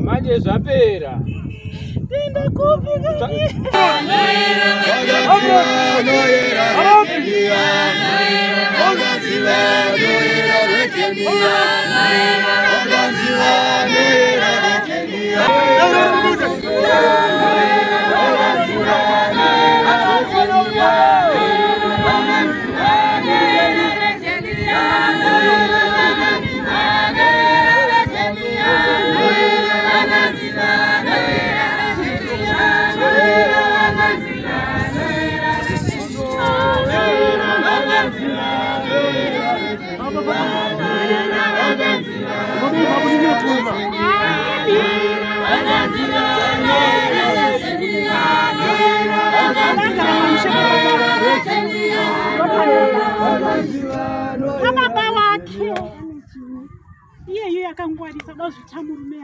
Manje zvapera. Tenda kupi kani? Baba wake iyeyo yakangwarisa dozvita murume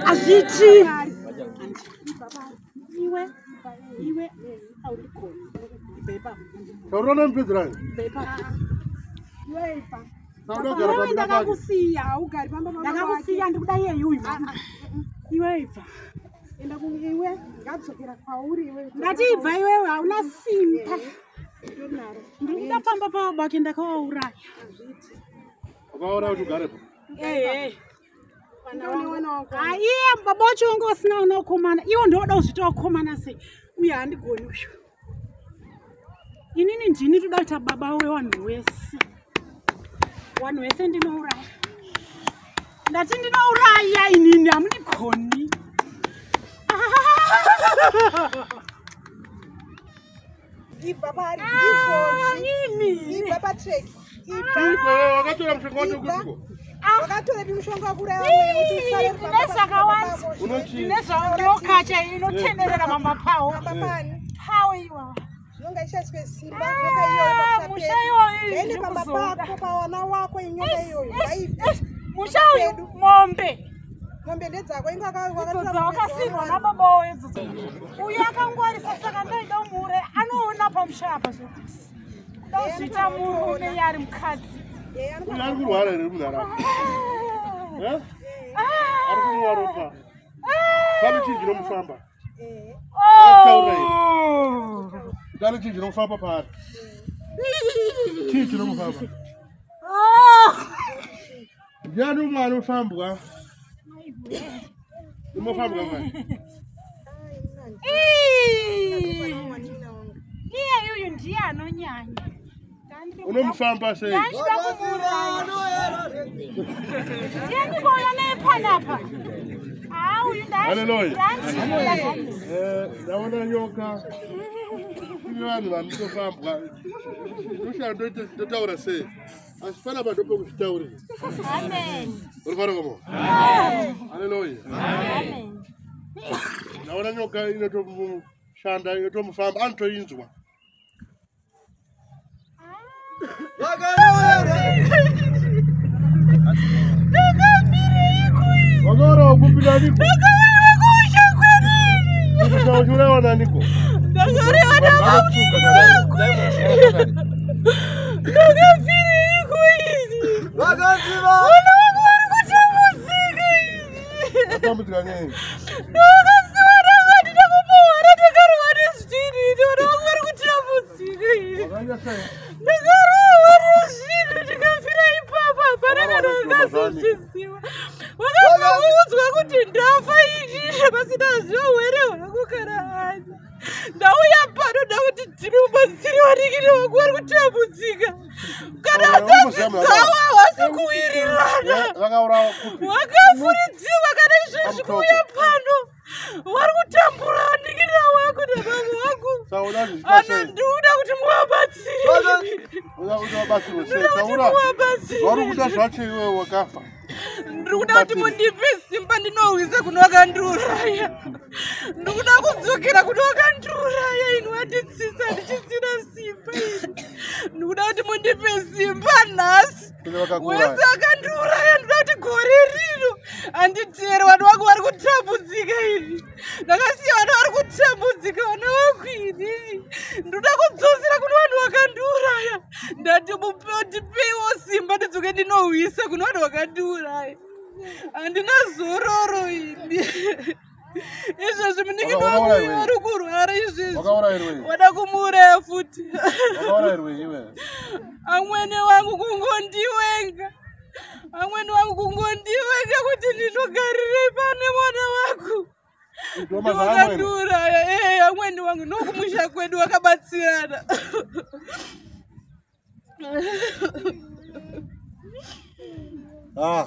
azviti iwe iwe aurikoni ndakakusiya ndakakusiya ndikuda iyeyu uyu iwe ibva ndati ibva iwewe hauna simba ndikuda pamba pababa ndakawauraya iye baba wacho wanga usina unokomana iwo ndoda kuzvita wakomana sei uye handigoni uyu inini ndini toda kuita baba wewanhu wese wanhu wese ndinouraya ndati ndinouraya inini hamundigoni ibva pari izvozvi ibva patrek wakatora mushonga wacho kupiko wakatorepi mushonga wakuraya mweya kuti usare nezvakawanda nezvandokacha inotenderera mama pawo pawo iwa zvinonga ishaiswe simba nyoka iyoyo musha iwoyo ende pamba pako pawana wako inyoka iyoyo musha uyu mombe mombe ndedzako ingawakasirwa nababa idzodzo uyu akangwarisa saka ndaida muure anoona pamusha apa zvekuti kuda kuzviita murume yari mukadzi uyu ari kurwara here munharaunda ari kumwa ropa pane chii chinomufamba pane chii chinomufamba paari chii chinomufamba ndiani umwe anofambwa umofambwa mai iye uyu ndiye anonyanya unomufamba sei ndiyandikouya naye panapa uyu haleluya ndaona nyoka ine vanhu vanotofambwa ndotaura sei asi panapa ndopekuzvitaurira urifarikomo haleluya ndaona nyoka inotomushanda inotomufamba anotoinzwa Wakaurawa kupi naniko? Uchiurawa naniko? Ndakaurawa namamunini. Ndakafireiko ini? Vakaziva. Vana vangu vari kutambudzika ini. Vatambudzika nei? Ndakasiwa navati ndakupohora ndakarwa nezvinhu ini. Vana vangu vari kutambudzika ini. Ndakarohwa nezvinhu ndikafira ipapo hapana kana akazozviziva. Vakazoudzwa kuti ndafa ini pasina ziva hwere hwangu kana ani. Ndauya pano ndakuti ndiri mubatsiri wanikini wangu vari kutambudzika. Kana hanzvadzi dzavo havasi kuwirirana. Vakafuridzirwa kana izvezvi kuuya pano. sei? Ndikuda kuti muvabatsire. Uda kuti vabatsirwe sei? Ndikuda kuti Taura muvabatsire. zvauri kuda zvacho iwewe wakafa. Ndiri kuda kuti mundipe simba ndinohwisa kuno wakandiuraya. Ndiri kuda kudzokera kuno wakandiuraya ini wanditsisa ndichisina simba ini. Ndiri kuda kuti mundipe simba nhasi. Kune vakakuuraya. Wese akandiuraya ndinoda kuti gore rino handiteere. Vana vangu vari kutambudzika ini. Ndakasiya vana vari kutambudzika, vana vangu inini. Ndinoda kudzosera kune vanhu vakandiuraya. Ndati ndipeiwo simba ndidzoke ndinohwisa kune vanhu vakandiuraya. Handina zororo ini. Izvezvi munin'ina wangu Wakaurayirwei? ari kurwara izvezvi. Wakaurayirwei? Wada kumuuraya futi. Wakaurayirwei iwe? Amwene wangu kungondiwenga, amwene wangu kungondiwenga kuti ndinogarirei pane mwana wangu. Idhoma zvaamwene. Wakandiuraya. Ee, amwene wangu nokumusha kwedu wakabatsirana. Ah.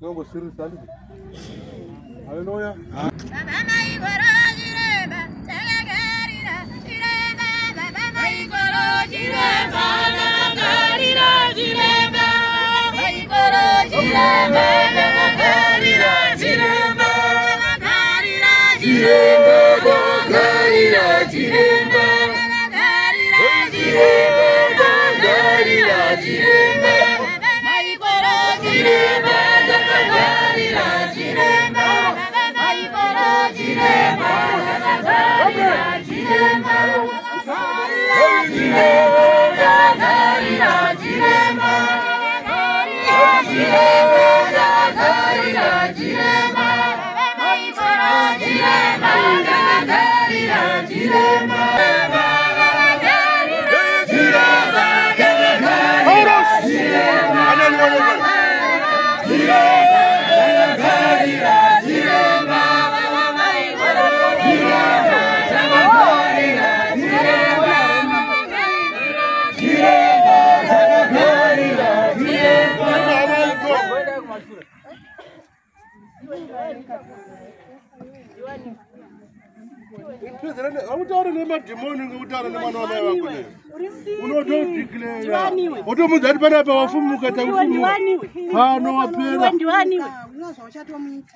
Nongosirisa handiti? Haleluya. Autaure nemadhimoni ngekutaura nemwana wamai vako ne unotodeclare wotomudza kuti panapa wafumuka, takufumuka pano, wapera. Ndiwaniwe. Una zvauchatomuita.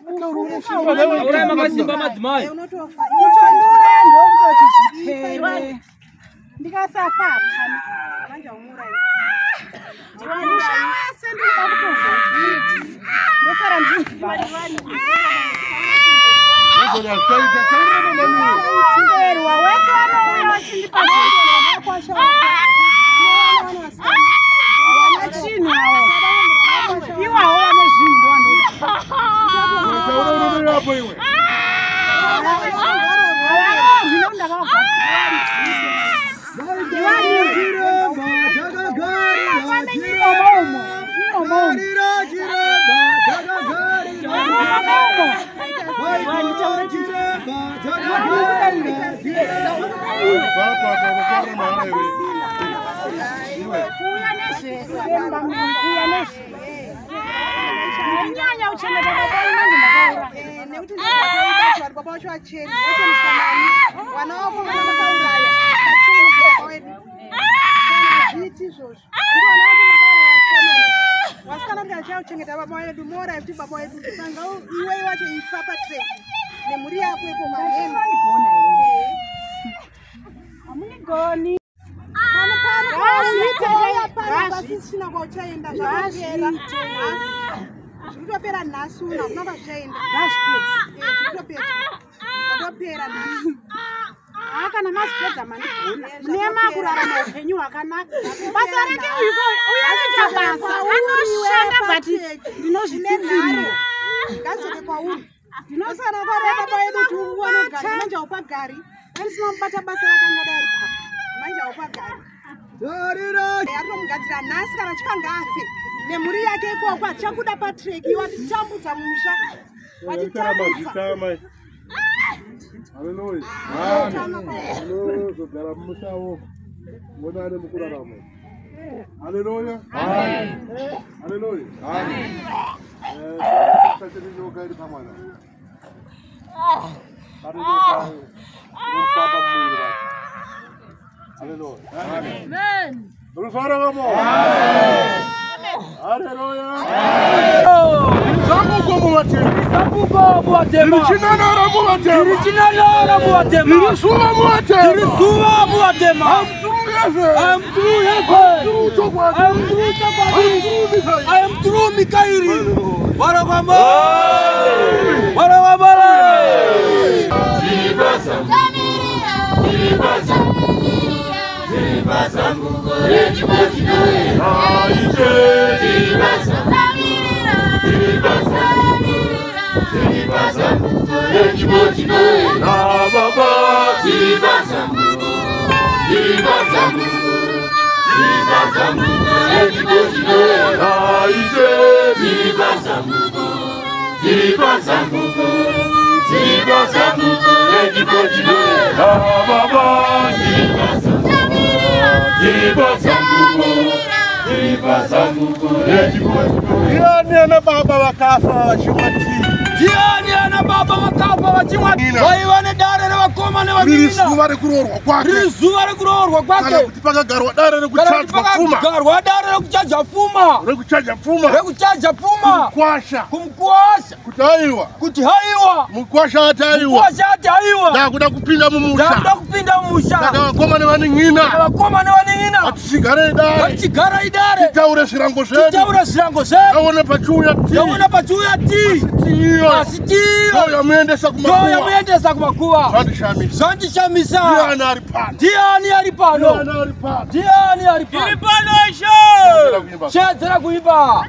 Uraya makasimba madzimai. Unotofa. Kutonduraya ndokutoti zvipere, ndikasafa hapana. Manje umuurayi. Musha wese ndinoda kutozoiti ndosara ndinzi baba wese vanouya vachindipa zvese. Vana chinhu avo, iwawo vane zvinhu ndovanoda. Taura apo iwe. Havarohwi nokuti ndakavagadzira. Imomo umo, imomo umo. Papa papa mahara iwe. Iwe. Kuuya nezvese mumba muno, kuuya nezvese nenyanya uchengeta baba inenge ndakaura. Nekuti ndobaba baba wacho acheni vacheniswa nani vana vako? Vana vakauraya vachenisa baba wedu. Hazviiti izvozvo. Andi vana vako makauraya vakomana vasikana kuti achauchengeta baba wedu morai kuti baba wedu sanga iwe wacho ifa patrek nemhuri yako iko pamheno. Munigona here? Hamunigoni. Pano pano. Ngazviite. Pauya pano Ngazviite. pasisina kwauchaenda, zvakapera nhasi, zviri kutopera nhasi uno, hakuna kwazvichaenda. Ngazvipedze. Zviri kutopedzwa, zvatopera nhasi. Haa, kana mazvipedza mandigona, mune makurarama upenyu hwakanaka. Basa rake uyu uyu anoita basa, anoshanda, but ndinozvitsitsimira. Ngazidzoke kwauri. Ndosana kwara baba wedu kuti uone ugari manje haupagari. Andisina kubata basa rakangadai ari papa, manje haupagari. Aritomugadzira nhasi, kana chifa ngaafe nemhuri yake ikoko. Hatichakuda patreki, watitambudza mumusha. Taura Watitambudza. mazita amai. Haleluya. Unozogara mumusha wo monane mukurarama. Haleluya. Haleluya. Nyoka iri pamwana. Rinofamba muviri vake. Haleluya. Rufaro vamo. Haleluya. Zambuko muvatema. Zambuko muvatema. Tichinanara muvatema. Tichinanara muvatema. Tiri zuva muvatema. Tiri zuva muvatema. I'm through heaven. I'm through heaven. True chokwadi. I'm through chokwadi. I'm through Mikaeri. I am through Mikaeri. Warakwamba. Warakwamba. Ndiani ana baba vakafa vachimwa tii? Ndiani ana baba vakafa vachimwa Nina. vaiva nedare revakoma Riri nevanin'ina. zuva rekuroorwa kwake. Riri zuva rekuroorwa Kana kwake. kuti pakagarwa dare Kana kuti rekuchajwa pfuma. pakagarwa dare rekuchaja pfuma. Rekuchaja pfuma. Rekuchaja pfuma. Kwasha. Kumukwasha. Kuti aiwa. Kuti haiwa. Mukwasha ati aiwa. Mukwasha ati haiwa. Ndakuda kupinda mumusha. Ndakuda kupinda mumusha. Saka vakoma nevanin'ina. Vakoma nevanin'ina. Ngatichigare dare. Ngatichigara idare. Titaure zvirango zvedu. Titaure zvirango zvedu. Taone pachiuya tii. Taona pachiuya tii. Tiyo. Asi tiyo. Ndiyo yamuendesa kumakuva. Yamuendesa kumakuva. Zvandishamisa. Zvandishamisa. Ndiani ari pano? Ndiani ari pano? Ndiani ari pano? Ndiani ari pano? Tiri pano Ishe. Kuimba. Shedzera kuimba.